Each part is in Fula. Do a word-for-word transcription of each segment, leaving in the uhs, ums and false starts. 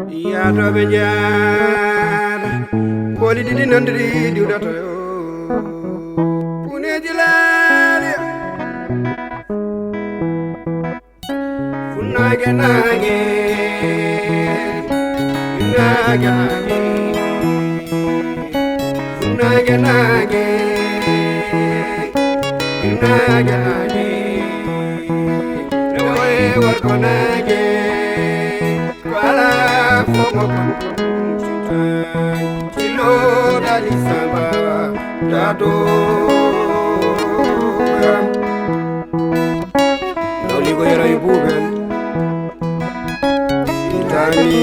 Yaatooɓe njaada, booli ɗiɗi nandiri diwdata yo. Kuneeji laali. Funnaange naange, funnaange naange, funnaange naange, funnaange naange. Rewo e worgo naange. Ko alaa fof mo kon. Tilo dali samba dato. Nawli ko yero e buubel. Itani.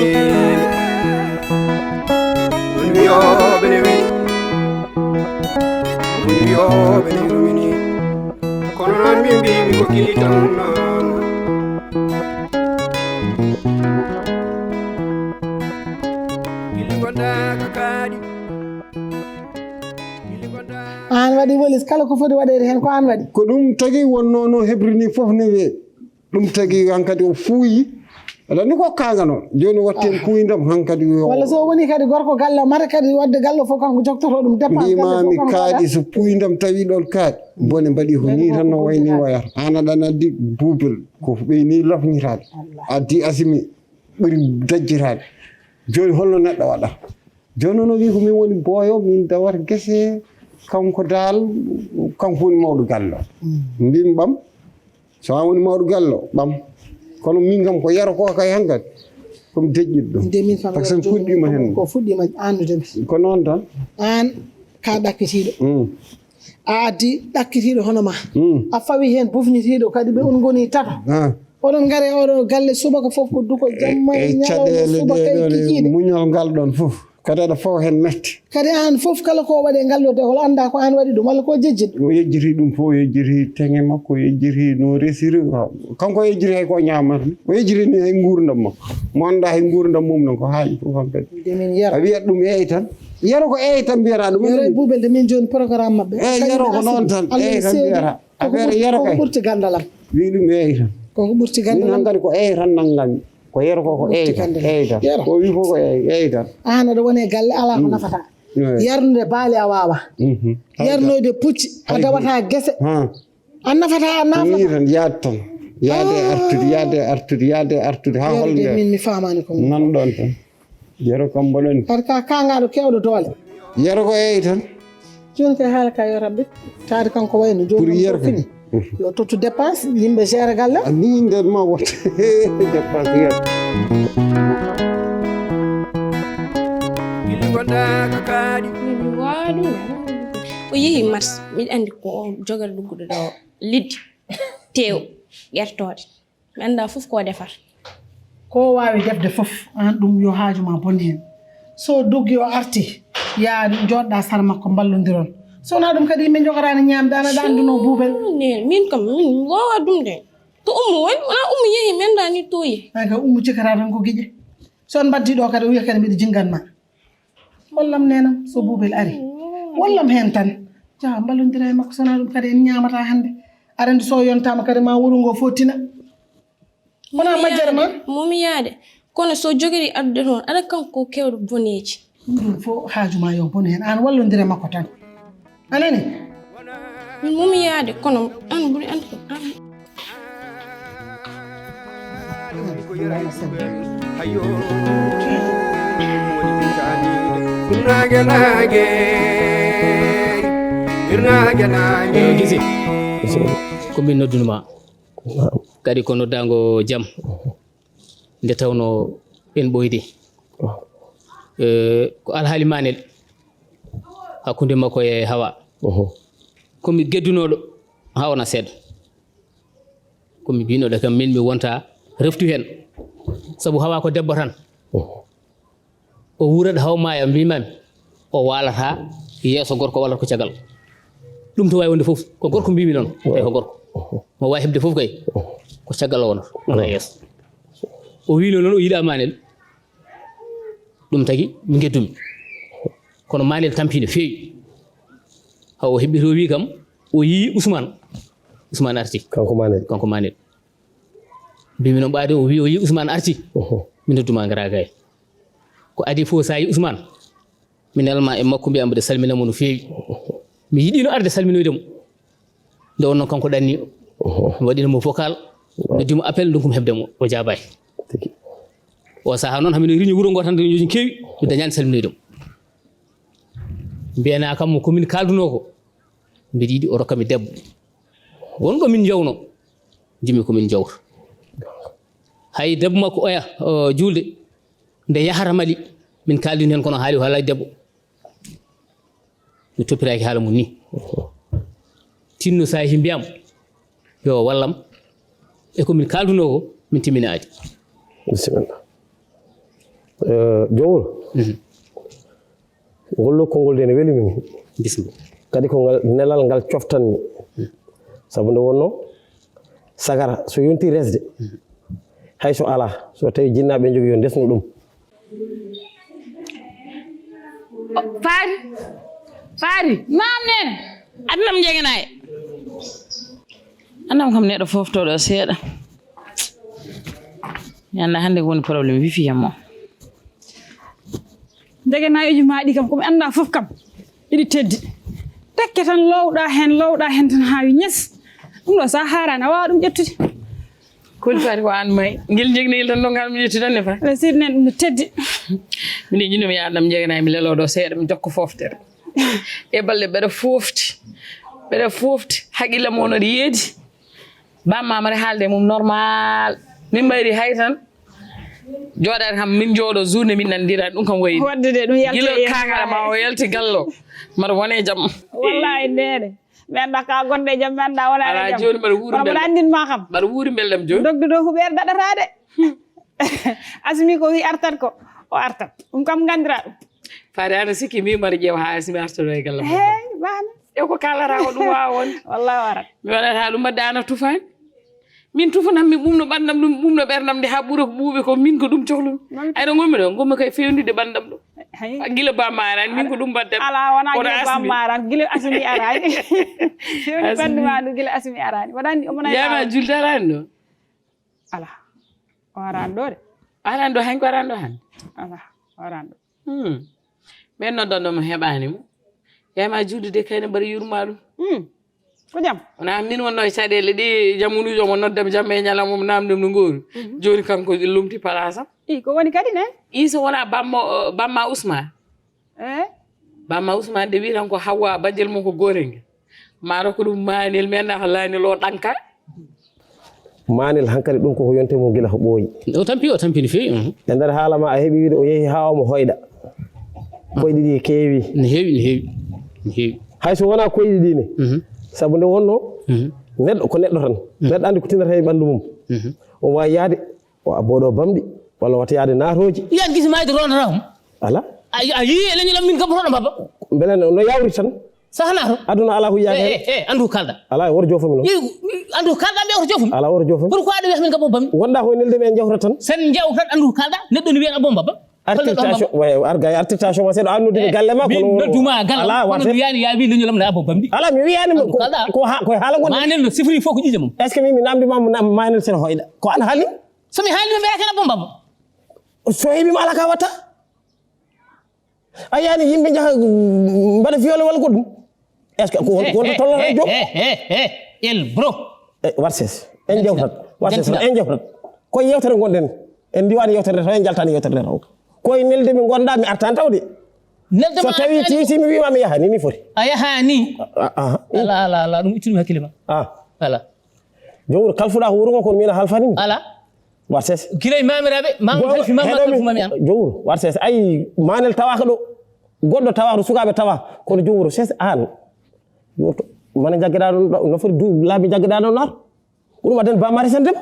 Won wiyooɓe ne wi. Won wiyooɓe ne rumini. Kono noon min mbimi ko kili tan noon. Kili gondaaka kaaɗi. Kili gondaaka. Aan waɗi wolis kala ko foti waɗeede heen ko aan waɗi. Ko ɗum tagi wonnoo no hebrini fof ne wee. Ɗum tagi hankadi o fuuyi. Aɗa anndi ko kaangano. Jooni watten kuuyndam hankadi yo. Walla so o woni kadi gorko galle o mata kadi waɗde galle o fof kanko jogtoto ɗum dépense galle o fof mbima mi kanko kaaɗi waɗa. So puuyndam tawi ɗon kaaɗi. Bone mbaɗi ko nii tan no wayni wayata. Aan aɗa anndi buubel ko ɓeyni lafñitaade. Addi asimi ɓuri dajjitaade. Jooni holno neɗɗo waɗata? Jooni noon o wii ko min woni booyo, min dawata gese, kanko daal, kanko woni mawɗo galle o. Mbimi ɓam, so aan woni mawɗo galle o, ɓam. Kono min kam ko yero ko kay hankadi, ko mi deƴƴiɗo ɗum. Nde min kam par ce que yero fuɗɗiima heen. Ko fuɗɗiima anndudemi. Ko noon tan. Aan ka ɗakkitiiɗo. Mm. A addi ɗakkitiiɗo hono ma. Mm. A fawi heen bufnitiiɗo kadi ɓe on ngoni tato. Ah. Oɗon ngari e oɗo galle subaka fof ko duko jamma e ñalawma subaka e kikiiɗe. Muñal ngal ɗon fof. Kadi aɗa fawa heen mette. Kadi aan fof kala ko waɗi e ngal ɗo dehol annda ko aan waɗi ɗum walla ko jejjit. O yejjiti ɗum fof, o yejjiti teŋe makko, o yejjiti no resiri. Kanko o yejjiti hay ko ñaamata. O yejjiti ni hay nguurndam makko. Mo annda hay nguurndam mum noon ko haaƴi fof hankadi. De min yero. A wiyat ɗum eey tan. Yero ko eey tan mbiyata ɗum. Yero e buubel de min jooni programme maɓɓe. Eey, yero ko noon tan. Eey tan mbiyata. Affaire yero kay. Koko ɓurti ganndal am. Wi ɗum eey tan. Koko ɓurti ganndal am. Min hankadi ko eey tan nanngami. Ko yero ko, ko eey tan. Eey tan. Ko wi fof ko eey, eey tan. Aan aɗa woni e galle alaa ko nafata. Yarnude baali a waawa. Yarnoyde pucci a dawata gese. A nafata, a nafata. Ni tan yaade tan. Yaade artude, yaade artude, yaade artude. Haa holde min mi faamaani ko. Nan ɗon tan. Yero kam mboɗon. Par ce que kaŋŋaaɗo keewɗo doole. Yero ko eey tan. Jooni kay haala ka yo rabbit. Taade kanko wayno jooni. Pour yero kay. Yo tottu dépense, yimɓe géré galle. A ni nder ma wot. Dépense yero. Miɗo waawi ɗum. O yehi mars, miɗo anndi ko o jogata lugguɗo ɗo liddi. Tew, ƴertooɗe. Mi anndaa fof ko o defata. Ko o waawi defde fof, aan ɗum yo haaju ma bon heen. So o doggi o arti, yaa jooɗɗa sara makko mballondiron. So wonaa ɗum kadi yimɓe njogataani ñaamde, aan aɗa anndunoo buubel. Min kam, min mi waawa ɗum de. To Ummu woni, wonaa Ummu yehi, mi anndaa ni to yehi. Aan kay Ummu cikkataa tan ko giƴe. So on mbaddii ɗo kadi o wiya kadi mbiɗa jinngan ma. Hollam neenam so buubel ari. Wallam heen tan. Jaa, mballondira e makko, so wonaa ɗum kadi en ñaamataa hannde. Aɗa anndi so o yontaama kadi ma wuro ngo fottina. Wonaa majjere ma? Mumi yaade. Kono so jogiri addude toon, aɗa kanko ko keewɗo boneeji. Ɗum ɗum fof haaju ma yo bon heen. Aan wallondira e makko tan. A nani? Mumi yaade, kono aan ɓuri anndi ko aan. Naage, naage, naage, naage. Eyo, Gise. Ko min noddunoo ma. Naam. Kadi ko noddaango jam. Nde tawnoo en ɓooyde. Eh, ko alhaali Manel. Hakkunde makko e Hawa. Oho. Ko mi geddunooɗo, haa wona seeɗa. Ko mi mbinooɗo kam, min mi wonta reftu heen. Sabu Hawa ko debbo tan. Oho. O wuurat haa o maaya, mbimami. O waalata yeeso gorko walla ko caggal. Ɗum to waawi wonde fof, ko gorko mbimi noon. Tawi ko gorko. Oho. Mo waawi heɓde fof kay. Oho. Ko caggal o wonata. Wona yeeso. O wiino noon o yiɗa Manel. Ɗum tagi mi ngeddumi. Kono Manel tampi no feewi. Haa o heɓɓi to o wi kam, o yii Ousmane. Ousmane arti. Kanko Manel. Kanko Manel. Mbimi noon ɓaade o wi o yii Ousmane arti. Oho. Mi nodduma ngara gay. Ko adii fof, so a yii Ousmane, mi nelma e makko, mbiya mbiɗa salmina mo no feewi. Mi yiɗino arde salminoyde mo. Nde wonnoo kanko ɗanni o. Mi waɗino mo vocal, noddi mo appel, ndonkum heɓde mo, o jaabaaki. Tigi. O sahaa noon, hamin riñi wuro ngo tan, riñooji keewi, mi dañaani salminoyde mo. Mbiyanaa kam mo ko min kaaldunoo ko, mbiɗa yiɗi o rokka mi debbo. Won ɗo min njawnoo, njimi ko min njawta. Hay debbo makko oya, o, juulde, nde yahata Mali, min kaaldini heen kono haali o haalaaji debbo. Mi toppiraaki haala mum ni. Tinno so a yehi mbiyam, yo o wallam. E ko min kaaldunoo ko, min timmina adi. Bisimilla. Eh, Jowol. Mhm. Ngol ɗo konngol de ne weli min. Bisimilla. Kadi ko ngal nelal ngal coftanmi. Sabu nde wonnoo sagara so yonti resde. Hay so alaa, so tawi jinnaaɓe njogii yo ndesnu ɗum. O, Faari, Faari. Naam, neene. Adnam njegenaay. Adnam kam neɗɗo foftooɗo seeɗa. Mi anndaa hannde ko woni problème wifi am o. Njegenaayoji maa ɗi kam, ko mi anndaa fof kam, iɗi teddi. Tekke tan lowɗa heen, lowɗa heen tan haa wi ñes. Ɗum ɗo so a haaraani, a waawaa ɗum ƴettude. Kul Faari ko aan mayi. Ngel njegneyel tan ndongal mi ƴettude tan ne fa. Ala seydi nene ɗum no teddi. Minen jiɗnoo mi yaadnam njegenaay mi leloo ɗo seeɗa, mi jokka fooftere. E balɗe mbeɗa foofti. Mbeɗa foofti. Haqqillam o no yeedi. Bamma mari haalde mum normal. Min mbayri hay tan. Jooɗaade kam min jooɗo journée min nanndira ɗum kam wayi. Wadde de ɗum yalti gila e kaŋara ma o yalti gallo. Mbaɗa wone jam. Wallahi ndeene. Mi annda ka gonɗo e jam, mi annda wona e jam. Ala jooni mbaɗa wuuri. Kono mbaɗa anndin ma kam. Mbaɗa wuuri mbeldam jooni. Dogdu ɗo huɓeere daɗata de. Asmi ko wi artat ko, o artat. Ɗum kam nganndira ɗum. Faade ana sikki mi mbaɗa ƴeewa haa Asmi artoɗo e galle mum. Hey, bana. E ko kalata ko ɗum waawa wonde. Wallahi warat. Mi waɗata ɗum mbaɗde ana tufaani. Min tufanam mi ɓumno ɓanndam ɗum, ɓumno ɓerndam nde haa ɓura ko ɓuuɓi ko min ko ɗum cohlumi. Ay no ngonmi ɗo, ngonmi koye fewndude ɓanndam ɗo. Hay. Gila bamma arani, min ko ɗum mbaɗdam. Ala, wona gila bamma arani, gila Asmi arani. Fewni ɓanndu ma ndu gila Asmi arani. Waɗani omo nayi. Yama julde arani ɗo. Ala. O arani ɗo de. Arani ɗo, hanko arani ɗo hannde. Ala, o arani ɗo. Hmm. Ɓen noddanɗo mo heɓaani mo. Yama julde de kayne mbaɗa yurma ɗum. Hmm. Ko jam? Wona min wonno e caɗeele ɗi jamunuujo mo noddam jam e ñalawma mo namdam no ngooru. Mhm. Jooni kanko lomti palaasam. I, ko woni kadi ne? I, so wona bammo, bamma Ousmane. Eh? Bamma Ousmane de wi tan ko Hawwa bajjel mum ko goorel ngel. Maaro ko ɗum maanel mi annda ko laanel o ɗanka. Maanel hankadi ɗum koko yonte mum gila ko ɓooyi. O tampi, o tampi no feewi, mhm. E nder haala ma a heɓi wiide o yehi haa omo hoyɗa. Koyɗi ɗi keewi. No heewi, no heewi, no heewi. Hay so wonaa koyɗi ɗi ne. Mhm. Sabu nde wonno, mhm, neɗɗo ko neɗɗo tan. Mhm. Neɗɗo anndi ko tinata e ɓanndu mum. Mhm. O waawi yahde, o abbo ɗo bamɗi, walla wata yahde naatooji. Yan gisi maayde rondata hum. Ala. A, a yii e leñol am min kam hoɗo mbaba. Mbele no, no yawri tan. Sahana to. Aduna ala ko yiyaaka. Eh, eh, eh, anndu ko kalɗa. Ala, wor jofomi noon. Yeeyi, anndu ko kalɗa, mbiya ko jofomi. Ala, wor jofomi. Pourquoi aɗa wiya min kam o bammi? Wonda ko e nelde men jawta tan. Sen jawta tan, anndu ko kalɗa, neɗɗo ne wiya a bom baba. Artitation, way, arga e artitation ma seeɗa anndude galle ma, min kono nodduma galle ala, kono wate. Mi wiyani ya wi leñol am na a bom bammi. Ala, mi wiyani mo, ko, ko ha-, ko haala gonɗo. Manel no sifri fof ko ƴiƴam mum. Est-ce que min mi namdi ma, ma, manel sen hoyɗa? Ko an haali? So mi haali mi mbiya ken a bom baba. So heɓi ma ala ka watta. A yiyani yimɓe njaha, mm, mbaɗa viol walla ko ɗum? Est-ce que ko, eh, ko, eh, tolno eh, joom? Eh, eh, eh, el bro. Eh, warses. En jawtat. Warses, en jawtat. Ko yewtere gonɗen. En ndiwani yewtere nde taw, en jaltani yewtere nde taw. Ko e nelde mi gonɗa, mi artani tawde. Nelde so ma tawi artani. Titi mi wima mi yahani, ni foti. A yahani. Ah, ah. Ala, ala, ala, ɗum ittumi hakkille ma. Ah. Ala. Jom wuro kalfuɗa ko wuro ngo, kono mina halfani mi. Ala. Warses. Gila e mamiraaɓe, ma on halfi, ma, ma kalfu, ma mi an. Jom wuro, warses. Ay, manel tawaka ɗo. Goɗɗo tawaka ɗo, sukaaɓe tawa. Kono jom wuro, ses an. Yurto. Mana jaggeɗa ɗon, no foti du, laabi jaggeɗa ɗon nar. Ko ɗum addan ba mari sendema.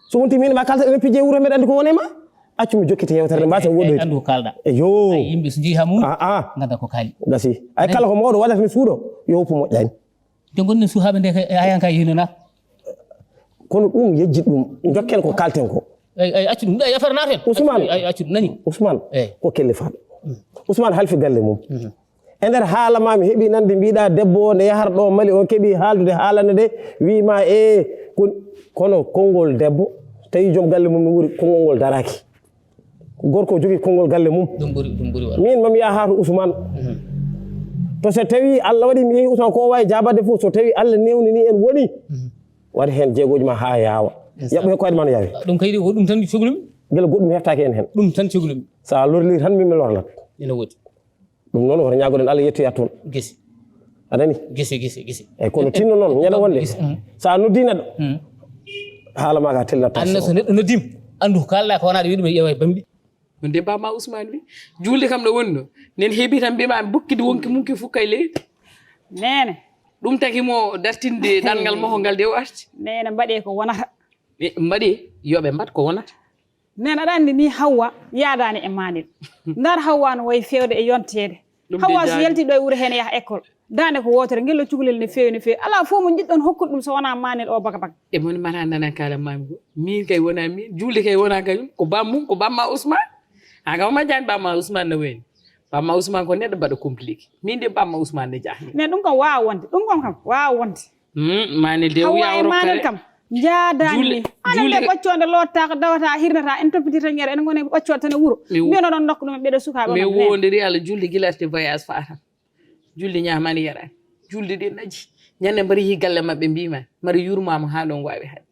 So wonti min ma kalta ɗen pije wuro, meɗa andi ko woni ma. Accu mi jokkite yewtere nde, mbasen woɗɗoyde. Andu ko kalɗa. E yo. Ay, yimɓe so jeeyi ha mum, ah, ah, ngada ko kaali. Gasi. Ay, kala ko mawɗo waɗata mi suuɗo, yo woppu moƴƴani. Nde gonɗen suhaaɓe nde kay, e ayan kay hino na. Kono ɗum yejjit ɗum, jokken ko kalten ko. Ay, ay, accu ɗum, ay, affaire naaten. Ousmane. Ay, accu ɗum, nani? Ousmane, eh, ko kellifaɗo. Mm. Ousmane halfi galle mum. Mhm. E nder haala ma mi heɓi nande mbiɗa debbo o nde yahar ɗo Mali o keɓi haaldude haalande de, wi ma e kon-, kono konngol debbo, tawi joom galle mum no wuuri, konngol ngol daraki. Gorko o jogii konngol galle mum. Ɗum ɓuri, ɗum ɓuri waɗde. Min mami yaha to Ousmane. To so tawi Allah waɗi mi yehi Ousmane ko o wawi jabade fof, so tawi Allah newnini en woni, waɗi heen jeegooji ma haa yaawa. Yaɓu heen koyɗe ma no yaawi. Ɗum kay ko ɗum tan cohlumi. Gila goɗɗum heftaki en heen. Ɗum tan cohlumi. Sa lorli tan min mi lorlat. Ina woodi. Ɗum noon woto ñaagoɗen Allah yettoya toon. Gese. A nani? Gese, gese, gese. Eyyi, kono tinno noon, ñande wonde. Gese. Sa noddi neɗɗo, haala ma ka tellat tan. Anna so neɗɗo noddima, anndu ko kalɗa ko wona ɗo wiɗo ɓe ƴeewa e bamɗi. Ɗum de bamma Ousmane wi, julde kam ɗo woni ɗo. Nen heebi tan mbima mi bukki de wonki munki fukka e leydi. Nene. Ɗum taki mo dartinde ɗanngal makko ngal de o arti. Nene mbaɗe ko wonata. E, mbaɗe, yo ɓe mbaɗ ko wonata. Nen aɗa anndi ni Hawwa yaadaani e Maanel. Ndar Hawwa no wayi feewde e yonteede. Hawwa so yalti ɗo e wuro heen yaha école. Daande ko wootere, ngel ɗo cukalel ne feewi, ne feewi. Alaa fof mo njiɗɗon hokkude ɗum so wonaa Maanel o baga baga. E mon mara nana kala mami ko. Min kay wona min, julde kay wona kañum. Ko bam mum, ko bamma Ousmane. An kam ma jaan bamma Ousmane no weni. Bamma Ousmane ko neɗɗo mbaɗa compliqué. Min de bamma Ousmane ne jahmi. Ne ɗum kam waawa wonde. Ɗum kam kam waawa wonde. Hmm, Maanel de o Hawwa e yaawro Maanel kare. Kam njaadaani. Julde, Maanel de julde ɓoccoo nde loottaaka, dawataa, hirnataa, en toppitirta ñeere, en ngoni ɓoccoo tan e wuro. Mi wo- Mbiyono ɗon ndokka ɗum e ɓeɗo sukaaɓe. Mi wondiri Allah julde gila arti voyage fa tan. Julde ñaamaani yaraani. Julde de naji. Ñande mbaɗa yi galle maɓɓe mbima mbaɗa yurmama haa ɗon waawi hadde.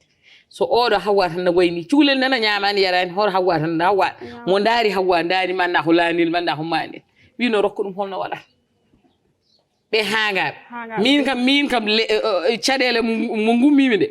So oɗo Hawwa tan no wayni cukalel nana ñaamaani yaraani hoto Hawwa tan Hawwa mo ndaari Hawwa ndaari manna ko laanil manna ko maanel. Wino rokka ɗum holno waɗata. Ɓe haangaaɓe. Haangaaɓe. Min kam, min kam le-, eh, eh, caɗeele mo, mo ngummimi de.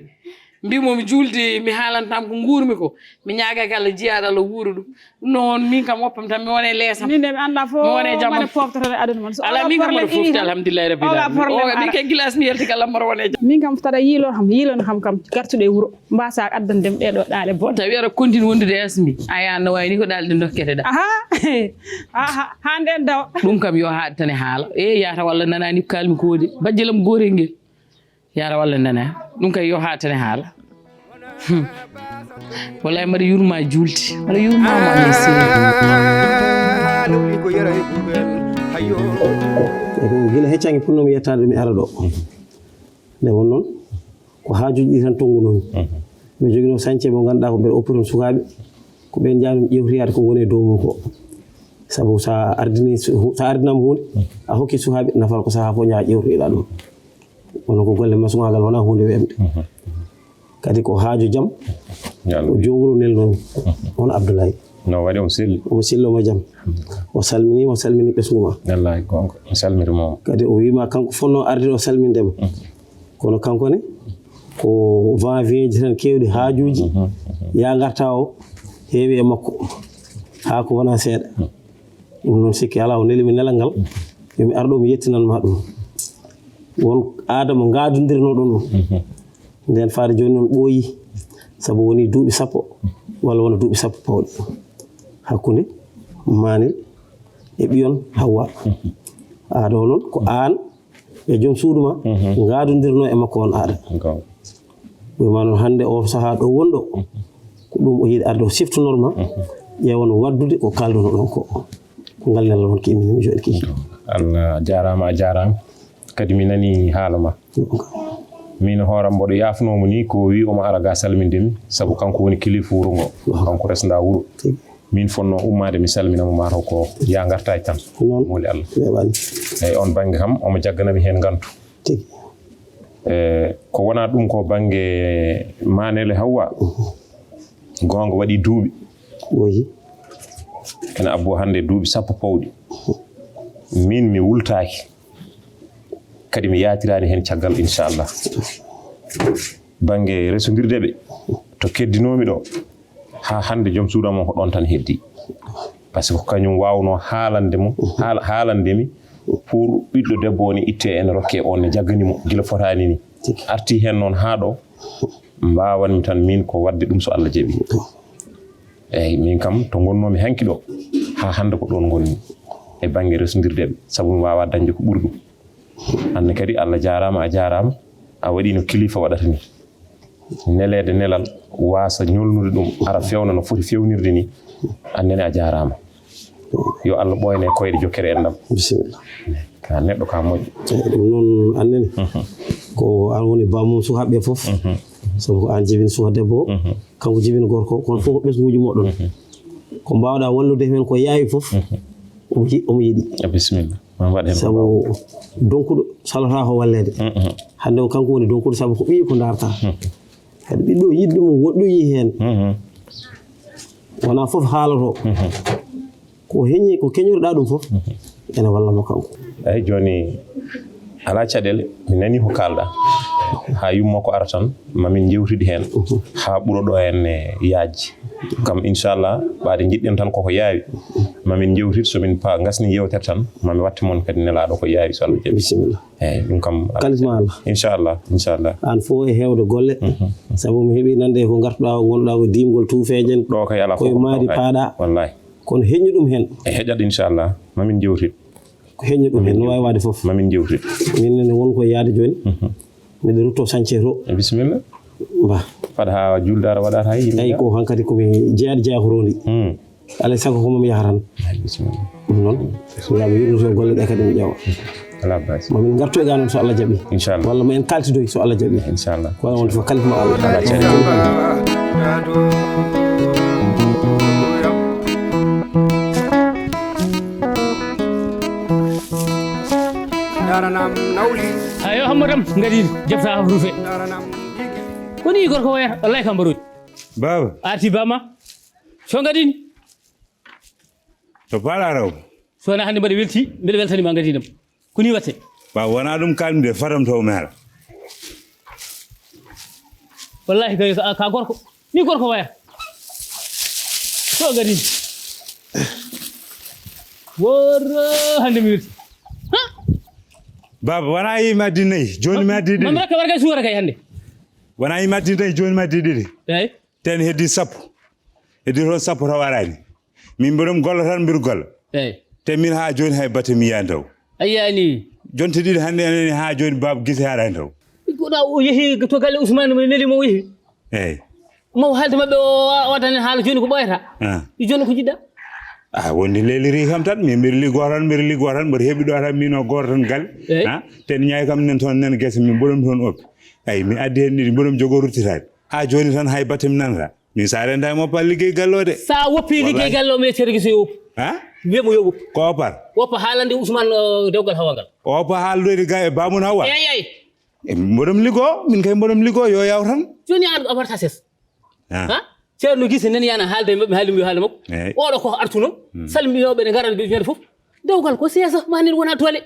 Mbimo mi juuldi, mi haalanta am ko nguurmi ko. Mi ñaagaki Allah jiyaaɗo Allah wuura ɗum. Ɗum noon min kam woppam tan mi wone leesam. Min de mi annda fof. Mi wone jamam. Mane poftotoɗo aduna mon. So ala oɗo min kam problème mboɗo fofti iwi tan. Alhamdulillahi rabbil alamin. Oga min kay gilas mi yalti kala mboɗo wone jam. Min kam tada yiilor kam, yiilon kam kam gartuɗo e wuro. Mbasa addandem ɗeɗo ɗaale bon. Tawi aɗa continue wondude e asmi. Aya no wayni ko ɗaale ɗe dokkete ɗa. Aha. Aha. Hande daw. Ɗum kam yo haɗ tan e haala. E yata walla nanani ko kalmi ko wodi. Bajjelam gotel ngel. Yara walla nana. Ɗum kay yo haa tan e haala. Hmm. Wallahi mbaɗa yurma juulde. Mbaɗa yurma ma mi seri. E ko gila heccange punnomi yettaade mi ara ɗo. Nde won noon ko haajuuji ɗi tan tonngunoomi. Mi joginoo sañce mo ngannduɗaa ko mbeɗa oppi toon sukaaɓe. Ko ɓeen njaami ƴeewtoyaade ko ngoni e dow mum ko. Sabu so a ardini, so a ardinaama huunde, a hokki sukaaɓe nafata ko sahaa fof njaha ƴeewtoyɗa ɗum. Kono ko golle masuŋaagal wonaa huunde weeɓde. Kadi ko haaju jam, ko joom wuro nelnoomi, on Abdoulaye. No waɗi omo selli. Omo selli, omo jam. O salminii, o salminii ɓesngu ma. Wallaahi, goonga. O salmiri mo. Kadi o wiima kanko fotnoo arde o salminde ma. Kono kanko ne, ko va-et-vient ji tan keewɗi haajuuji, yaa ngarta o heewi e makko. Haa ko wonaa seeɗa. Ɗum noon sikki alaa, o neli mi nelal ngal, yo mi ar ɗo mi yettinan ma ɗum. Won aada mo ngaadondirnoɗon ɗum. Nden faade jooni noon ɓooyi, sabu woni duuɓi sappo walla wona duuɓi sappo pawɗi. Hakkunde Maanel e ɓiyon Hawwa. Aada o noon ko aan e joom suudu ma ngaadondirnoo e makko on aada. Goonga. Ɗum ma noon hannde o sahaa ɗo wonɗo, ko ɗum o yiɗi arde o siftonor ma, ƴeewa no waɗdude ko kaalduno ɗon ko. Ko ngal nelal won ko imini mi jooɗi kii. Allah jaaraama, a jaaraama. Kadi mi nani haala ma. Min hooram mboɗo yaafnoo mo ni ko wi omo ara ga salminde mi, sabu kanko woni kilifa wuro ngo. Kanko resnda wuro. Tigi. Min fotnoo ummaade mi salmina mo, maa taw ko yaa ngartaaki tan. Noon. Mooli Allah. Weeɓaani. Eeyi, on bannge kam, omo jaggana mi heen ngantu. Tigi. E, ko wonaa ɗum ko bannge Maanel e Hawwa. Goonga waɗi duuɓi. Woyi. Ene abbo hannde duuɓi sappo pawɗi. Min mi wultaaki. Kadi mi yaatiraani heen caggal, inchallah. Bannge resondirde ɓe, to keddinoomi ɗo, haa hannde joom suudu am on ko ɗoon tan heddi. Par ce que ko kañum waawnoo haalande mo, haala-, haalande mi pour ɓiɗɗo debbo o ne ittee ene rokkee, on ne jaggani mo gila fotaani ni. Arti heen noon haa ɗo, mbaawanmi tan miin ko waɗde ɗum so Allah jaɓi. Eeyi, miin kam to ngonnoomi hanki ɗo, haa hannde ko ɗoon ngonmi e bannge resondirde ɓe, sabu mi waawaa dañde ko ɓuri ɗum. Aan ne kadi, Allah jaaraama, a jaaraama, a waɗii no kilifa waɗata ni. Neleede nelal, waasa ñolnude ɗum, ara fewna no foti fewnirde ni. Aan ne, a jaaraama. Yo Allah ɓooyne koyɗe, jokkere enɗam. Bisimilla. Ka neɗɗo ka moƴƴo. Eeyi, ɗum noon aan ne. Ko aan woni bammum sukaaɓe ɓe fof. Sabu ko aan jibini suka debbo o, kanko jibini gorko o, kono fof ko ɓesnguuji moɗon. Ko mbaawɗaa wallude heen ko yaawi fof, omo yi-, omo yiɗi. Eh, bisimilla. Ma mbaɗ heen ko sabu donkuɗo salata ko walleede. Mhm. Hannde o kanko woni donkuɗo sabu ko ɓiyi ko ndaarta. Mhm. Kadi ɓiɗɗo yiɗde mum woɗɗoyi heen. Mhm. Wonaa fof haaloto. Mhm. Ko heñi, ko keñorɗaa ɗum fof, ene walla mo kanko. Eeyi, jooni alaa caɗeele, mi nanii ko kaalɗaa. Haa yumma ko ara tan, ma min njewtidi heen, haa ɓura ɗo en e yaajde. Kam, inchallah, ɓaade njiɗɗen tan koko yaawi. Ma min njewtid, so min pa-, ngasni yeewtere tan, ma mi watte mon kadi nelaaɗo ko yaawi, so Allah jaɓi. Bisimilla. Eeyi, ɗum kam, kalisma Allah. Inchallah, inchallah. Aan fof e heewde golle. Mhm. Sabu mi heɓii nande ko ngartuɗaa, ko ngonɗaa ko diimgol tuufeeje en. Ɗo kay alaa fof ko maari paaɗaa. Wallahi. Kono heññu ɗum heen. E heƴat, inchallah. Ma min njewtid. Ko heññu ɗum heen, no waawi waɗde fof. Ma min njewtid. Min ne won ko yaade jooni. Mhm. Miɗo rutto sañce to. E bisimilla. Mba. Fad haa juulde ara waɗata hay yimɓe. Eyi, ko hankadi ko mi jeyaade jeyaa ko rondi. Hmm. Alay sago ko mami yaha tan. Eyi, bisimilla. Ɗum noon, so yaama yurmito golle ɗe kadi mi ƴeewa. Alaa baasi. Ma min ngartu e ga noon so Allah jaɓi. Inchallah. Walla ma en kaltidoy so Allah jaɓi. Inchallah. Ko wayi wonde fof kalifa ma Allah. Alaa caɗeele. Ayo, Hammadam, ngadin, jabta ha rufe. Ko ni gorko wayata, wallahi kam mbaroji. Baba. Arti bama. So ngadin. To pala raw. So na hande mbaɗa welti, mbeɗa weltani ma ngadinam. Ko ni watte. Ba wona ɗum kalmi de, fatam to mera. Wallahi kay ka, ka gorko. Ni gorko waya. So gadin. Woro hande mi wirti. Ha? Baba, wona yi maddi nayi, joni mi addi ɗiɗi. Mam rakka warga suwara kay hande. Wona yi maddi nayi, joni mi addi ɗiɗi. Eyi. Ten heddi sappo. Heddi toon sappo taw arani. Min mbiɗon golla tan mbiɗo golla. Eyi. Te min ha joni hay batte mi yiya taw. A yiyani? Jonte ɗiɗi hande en nani ha joni baba gisi haɗani taw. Kono o yehi to galle Ousmane mo neli mo o yehi. Eyi. Mo haalde maɓɓe o wa-, waɗani haala joni ko ɓooyata. Ah. I joni ko jiɗɗa? Ah, wonde leliri kam tan, min mbiɗa liggo tan, mbiɗa liggo tan, mbiɗa heɓi ɗo tan, min o gooto tan galle. Eyi. Ah, ten ñaay kam nen toon, nen gese, min mboɗon toon oppi. Eyi, mi addi hen ɗiɗi, mboɗon jogo ruttitaade. Ha joni tan hay batte mi nanata. Min sa renda e moppa liggey galle o de. Sa woppi liggey galle o, mi e Ceerno Gise yo woppu. Ha? Wiye mo yo woppu. Ko opar? Woppa haalande Ousmane, uh, dewgal Hawa ngal. Oppa haaldoyde ga e Bamun Hawa? Eyi, eyi. E, mboɗon liggo, min kay mboɗon liggo, yo yaw tan. Joni an a warta ses. Ah. Ha? Ceerno Gise nen yana haalde e maɓɓe, haali mo yo haali makko. Eyi. Oɗo ko artuno. Hmm. Salminoɓe ne ngara ɓe ñande fof. Dewgal ko seesa, ma nen wona doole.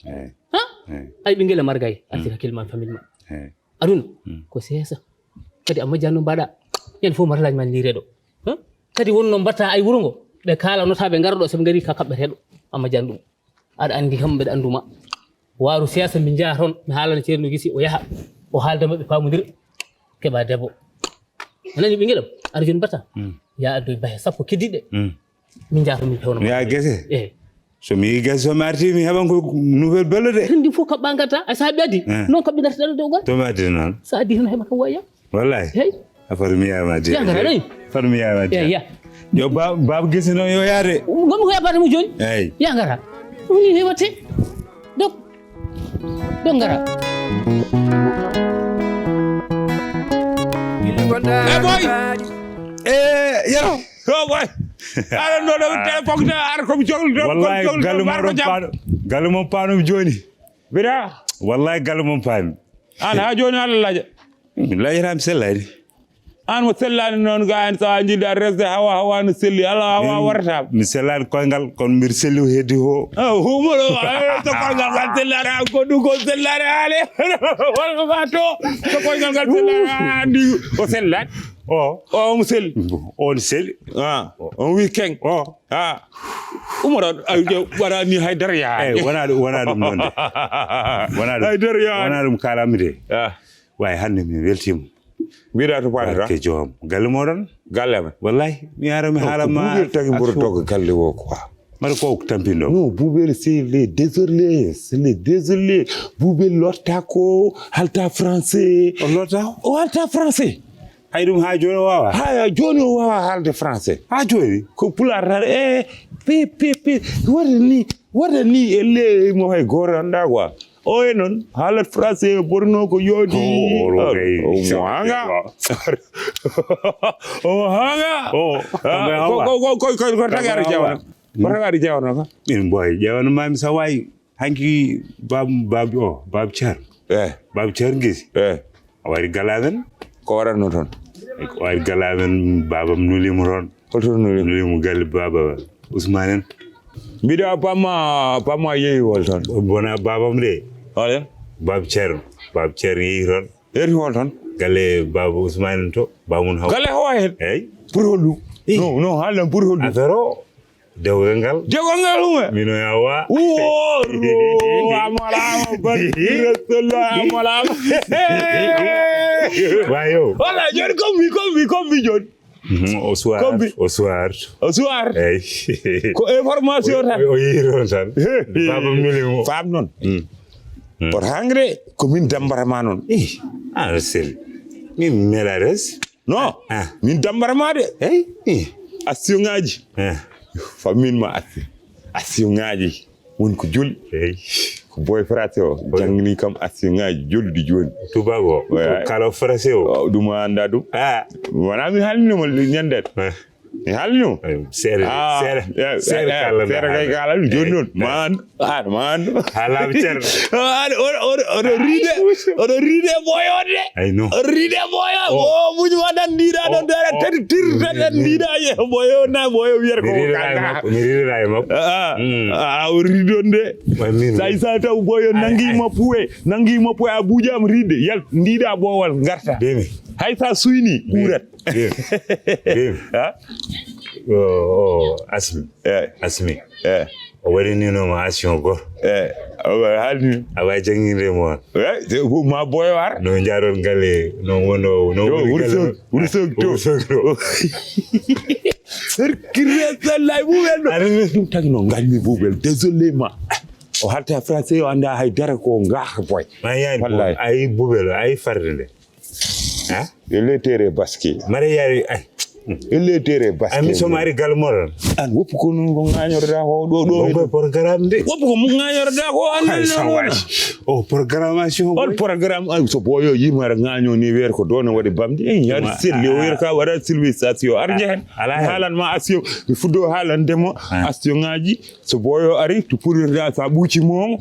Eyi. Ha? Eyi. Ay ɓinguel e margay, artira kilma famille ma. Eyi. Aduna, hmm, ko seesa. Kadi a majjano mbaɗa. Ñande fof marlaji ma ni reeɗo. Ha? Kadi wonno mbatta ay wuro ngo. Ɓe kaala notaɓe ngara ɗo, soɓe ngari ka kaɓɓeteɗo. A majjano ɗum. Aɗa andi kam, mbeɗa anduma. Waaru seesa, min njaha toon, mi haalana Ceerno Gisi, o yaha, o haalda maɓɓe, paamodira, keɓa debbo. A nani ɓinguel am? Aɗa joni bata? Mm. Ya addoy bahe sappo keddiɗe. Mm. Min njaha toon, min pewna. Mi yaha gese? Eh. So mi yi gese, so mi arti, mi heɓan ko nouvelle belle de. Rendi fof kaɓɓa ngadda, ay sa ɓe addi. Eh. Noon kaɓɓe darta ɗo dewgal. To mi addi noon. Sa addi tan heɓa kam waya. Wallahi. Hey. A foti mi yaama de. Ya ngara, hey. Foti mi yaama de. Ya, ya. Yo ba-, baaba gese noon yo yaade. Ngonmi ko yaɓɓata mo jooni. Hey. Ya ngara. Ɗum ni heewate. Dok. Dok ngara. Eh, boy. Eh, yero. Oh, boy. Ara no, no, téléphone ta, ara ko mi joglo, do, wallahi, ko joglo, galle mo bar ko ɗon jam. Paano, galle mo paano mi jooni. Bira. Wallahi, galle mo paami. An ha jooni Allah laaja. Mi laajata mi sellaani. An mo sellaani noon, ga en so a njilda resde hawa, hawa no selli, ala hawa warata. Mi sellaani koyngal, kono mbiɗa selli ko heddi ko. Ah, humoɗo, eh, so koyngal ngal sellaani, ah, ko ɗum ko sellaani, ale. Wala ma to, so koyngal ngal sellaani, ah, andi o sellaani. O. O, omo selli. On selli. Ah, on wi keng. O. Ah. Umar, ay, waɗa ni haydara ya. Eh, wona ɗum, wona ɗum noon de. Wona ɗum. Haydara ya. Wona ɗum kaalammi de. Ah. Way hannde mi weltiima. Mbiɗa to paami ra. Barke joom. Galle moɗon? Galle amen. Wallahi, mi ara mi haala ma. Buubel tagi mboɗo dogga galle o quoi. Mbaɗa ko tampinɗo. Non, Buubel, c'est le désolé, c'est le désolé. Buubel lotta ko halta français. O lotta? O halta français. Hay ɗum ha jooni o wawa? Ha jooni o wawa haalde français. Ha jooni? Ko pulaar tan, e, pe, pe, pe, waɗa ni, waɗa ni e le mo hay gooto annda quoi. O e noon, haalat français, borno ko yoodi. Omo hanga. Omo hanga. Ko tagari jawna. Ko tagari jawna ka. Min boy, jawna mami sa wayi. Hanki bab bab o, bab Cer. Eh. Bab Cer ngisi. Eh. A wari galaven. Ko waratno toon? Ko wari galaven, babam nulimo toon. Holto nulimo? Nulimo galle baba Ousmane en. Mbiɗa pama pama yeewi hol toon? Bona babam de. Hole? Bab Cer. Bab Cer yeewi toon. Yeewi hol toon? Galle baba Ousmane en to, bamum haw. Galle hawa hen? Eyi. Pour holɗum? No, no, haalan pour holɗum? Affaire o. Dewgal ngal. Dewgal ngal hume. Mino yawa. Woro amolama barki rasulullah amolama. Wayo. Wala joni kombi kombi kombi joni. Mhm, au soir. Kombi. Au soir. Au soir. Eyi. Ko information tan. O yeehi toon tan. Babam nuli mo. Fam noon. Por hangre ko min dambara ma noon. Eh, ah, sel. Min melares. Non. Ah. Min dambara ma de. Eyi. Eh. Action ngaji. Eh. Fammin ma action. Action ngaji. Woni ko joli. Eyi. Ko boy français o. Jangni kam action ngaji jolɗi joni. Tubago. Kala français o. Ɗum a anda ɗum. Ah. Wona mi halnimo ñande. Eh. Mi halnimo. Seere seere seere kala seere kay kala ɗum joni noon. Ma an an ma an. Halaɓe ceerno. Oɗo riide oɗo riide boyo de. Ay no. Oɗo riide boyo o muñi waɗan ndiɗa ɗon dara tati tir tan ndiɗa ye boyo na boyo wiyata ko kaka. Mi riida e makko. A o riidi ɗon de. Sa isa taw boyo nangi mo puwe nangi mo puwe a buuja am riide yal ndiɗa bowal garta. Hay sa suyni ɓuurat. Bim. Bim. Ha? O, o, Asmi. Eh. Asmi. Eh. O waɗinino ma action goto. Eh. Awa halni. Awa janginde mo. Eh, ma boyo ar. No jaron gale no wono no woni gale. Wurso wurso to. Kirresa lay bubel no. Ɗum tagi no ngalmi bubel désolé ma. O halta français o anda hay dara ko ngah boy. Ma yani. Wallahi. Ay bubel ay farde nde. Yo le tere basket. Mare yari ay. Yo le tere basket. Ami so mari galmoron. An woppu ko non ko ngañorda ko do do. Ko programme de. Woppu ko ngañorda ko an. O programmation. On programme ay so boyo yimara ngaño ni wer ko dono wadi bamdi en yar silli o wer ka wara silwi sasio arje hen. Halan ma asio mi fuddo halan demo asio ngaji so boyo ari to purirda sa buci mo.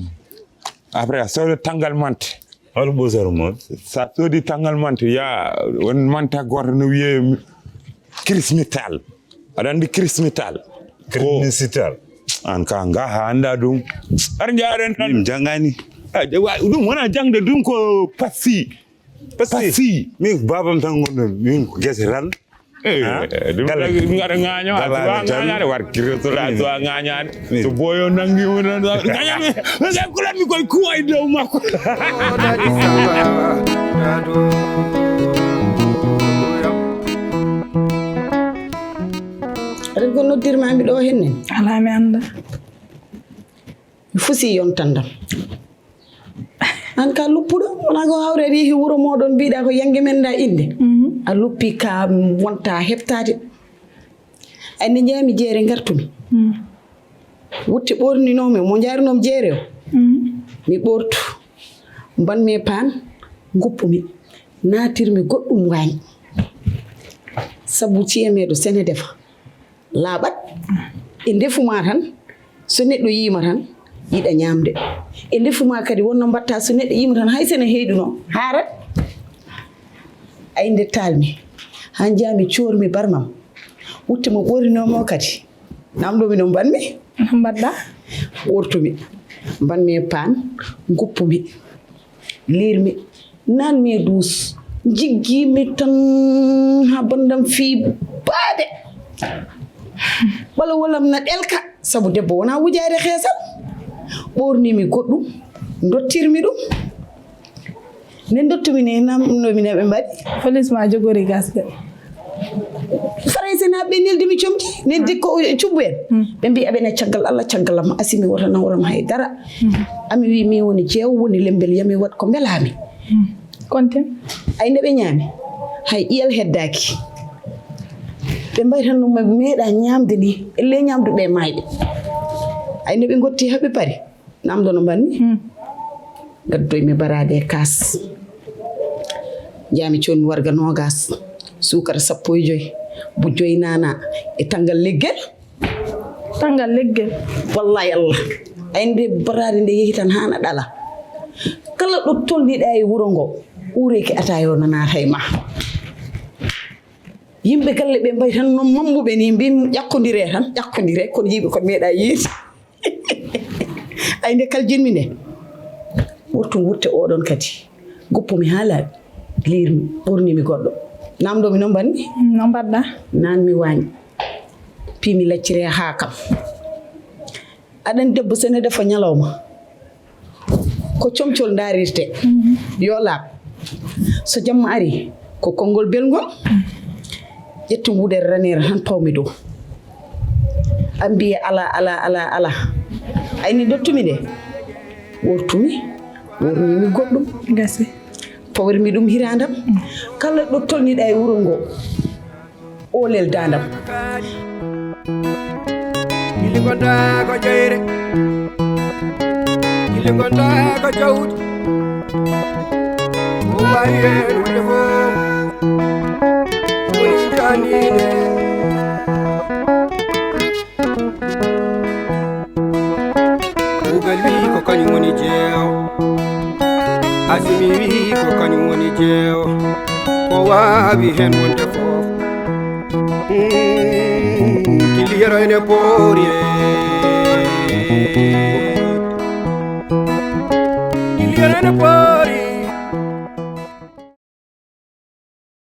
Après a sodo tangal mante. Hol ɓosoro mon? Sa soodi tangal manta ya won manta goto no wiye crismital. Aɗa andi crismital? Crismital. An ka nga ha anda ɗum. Ar jaaren tan. Min jangani. Ɗum wona jangde ɗum ko passi. Passi. Min babam tan gonɗon min ko gese tan. Ɗum tagi ɗum aɗa ŋaaño a suwa ŋaañaade war kirtoɗa a suwa ŋaañaade so boyo nangi ŋaañaade kulanmi koye kuwa e dow makko. Aɗa ko noddirma mi ɗo henne? Ala mi anda. Mi fusi yontandam. An ka luppuɗo wona ko hawre aɗa yehi wuro moɗon mbiɗa ko yange men da inde. A luppi ka wonta heɓtade. Ay nde jeeyami jeere gartumi. Wutte ɓorninomi mo jarinoma jeere o. Mi ɓortu mbanmi e paan guppumi natirmi goɗɗum wañi. Sabu ciyemeɗo sene defa laaɓat e ndefu ma tan. So neɗɗo yiima tan yiɗa ñaamde e ndefu ma kadi wonno mbatta so neɗɗo yiima tan hay sene heyɗuno haarat. Ay nde taalmi haa njaami coormi barmam wutte mo ɓorinoomo kadi namɗomi no mbanmi. Mbaɗɗa. Ɓortumi mbanmi e paan guppumi. Liirmi nanmi e duus jiggimi tan haa banndam fii baade. Ɓalawol am na ɗelka sabu debbo wona wujaade xeesal. Ɓoornimi goɗɗum ndottirmi ɗum. Nde ndottumi ne namnomi ne ɓe mbaɗi. Police ma jogori gasde. Farayse na ɓe neldi mi comti neldi ko cubbu en ɓe mbi aɓena caggal allah caggal am asimi wota nawram hay dara. Ami wi mi woni jeew woni lembel yami wat ko mbelami. Konte. Ay nde ɓe ñaami hay ƴiyal heddaki. Ɓe mbayi tan no meeɗa ñaamde ni elle ñaamduɓe e maayɓe. Ay nde ɓe gotti haɓe pari namdo no mbanmi. Ngaddoy mi baraade e kaas. Njaami coon mi warga noogaas, suukara sappo e joy, bu joy naana e tanngal leggel. Tanngal leggel. Wallahi Allah. Ay nde baraade nde yehi tan haana ɗala. Kala ɗo tolniɗaa e wuro ngo, uureke ataayo no naata e ma. Yimɓe galle ɓe mbayi tan no mambuɓe ni, mbin ƴakkondiree tan, ƴakkondiree, kono yiiɓe kon meeɗa yiide. Ay nde kal jinmi nde, wurtum wutte oɗon kadi. Goppumi haa laaɓi, liirmi, ɓornimi goɗɗo. Namdomi no mbanmi? No mbaɗɗa? Naan mi waañ, piimi laccire haa kam. Aɗan debbo so ne defa ñalawma, ko comcol ndaarirte. Yo laaɓ. So jamma ari, ko konngol belngol. Ƴettu nguudere raneere tan pawmi dow. An mbiye ala, ala, ala, ala. Ayni dottumi nde. Wortumi, wornimi goɗɗum. Gasi. Pawirmi ɗum hirandam. Kala ɗo tolniɗa e wuro ngo, oolel daandam. Gilli gonda ko jeyre, gilli gonda ko jawdi. Ko wawi heen wonde fof, woni janine. Kuugal wi ko kañum woni jeewo. Asimi wi ko kañum woni jeewo. Ko waawi heen wonde fof. Mm, kili yero ene poori e. Kili yero ene poori.